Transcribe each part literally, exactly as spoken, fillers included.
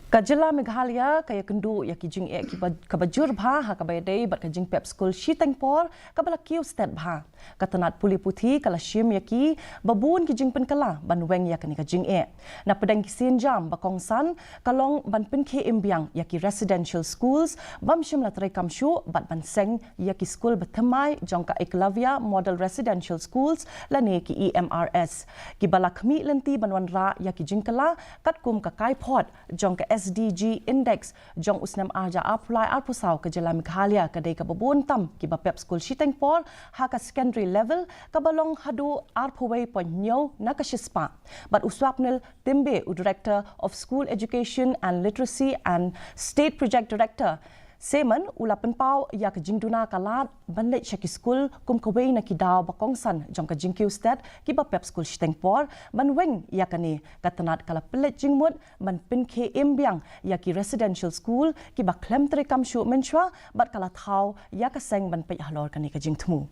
Ka jylla Meghalaya ka ïakynduh ïa ki jingeh kiba, kaba jur bha ha kaba ïadei bad ka jingpep skul shiteng por kaba la kiew stet bha. Ka tnat pule puthi ka la shim ïa ki babun ki jingpynkylla ban weng ïa kane ka jingeh. Na pdeng ki sienjam ba kongsan ka long ban pynkhie im biang ïa ki residential schools bym shym la treikam shuh bad ban seng ïa ki skul ba thymmai jong ka Eklavya Model Residential Schools lane ki E M R S, kiba la khmih lynti ban wanrah ïa ki jingkylla katkum ka kaiphod jong ka S D G Index jong u snem arhajar arphew lai arphew saw. Ka jylla Meghalaya ka dei kaba bun tam kiba pep skul shiteng por ha ka secondary level, kaba long haduh arphew wei point hynñiew na ka shispah. Bad u Swapnil Timbe, u Director of School Education and Literacy and State Project Director, Semen, u la pynpaw ïa ka jingduna ka lad ban leit sha ki skul kum kawei na ki daw ba kongsan jong ka jingkiew stet kiba pep skul shiteng por. Ban weng ïa kane, ka tnat ka la pynleit jingmut ban pynkhie im biang ïa ki residential school kiba khlem treikam shuh mynshuwa bad ka la thaw ïa ka seng ban peit halor kane ka jingthmu.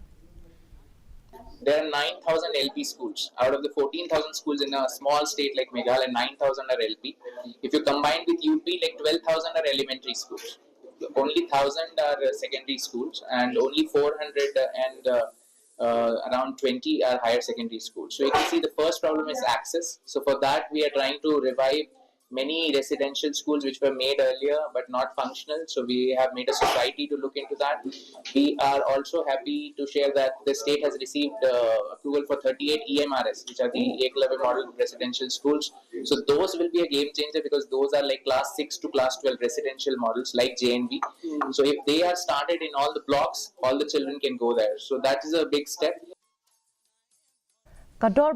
There are nine thousand L P schools. Out of the fourteen thousand schools in a small state like Meghalaya, nine thousand are L P. If you combine with U P, like, twelve thousand are elementary schools. Only thousand are uh, secondary schools, and only four hundred and uh, uh, around twenty are higher secondary schools. So you can see the first problem is access. So for that, we are trying to revive many residential schools which were made earlier but not functional. So we have made a society to look into that. We are also happy to share that the state has received uh, approval for thirty-eight E M R S, which are the Eklavya Model Residential Schools. So those will be a game changer because those are like class six to class twelve residential models like J N V. So if they are started in all the blocks, all the children can go there. So that is a big step. Ka dorbar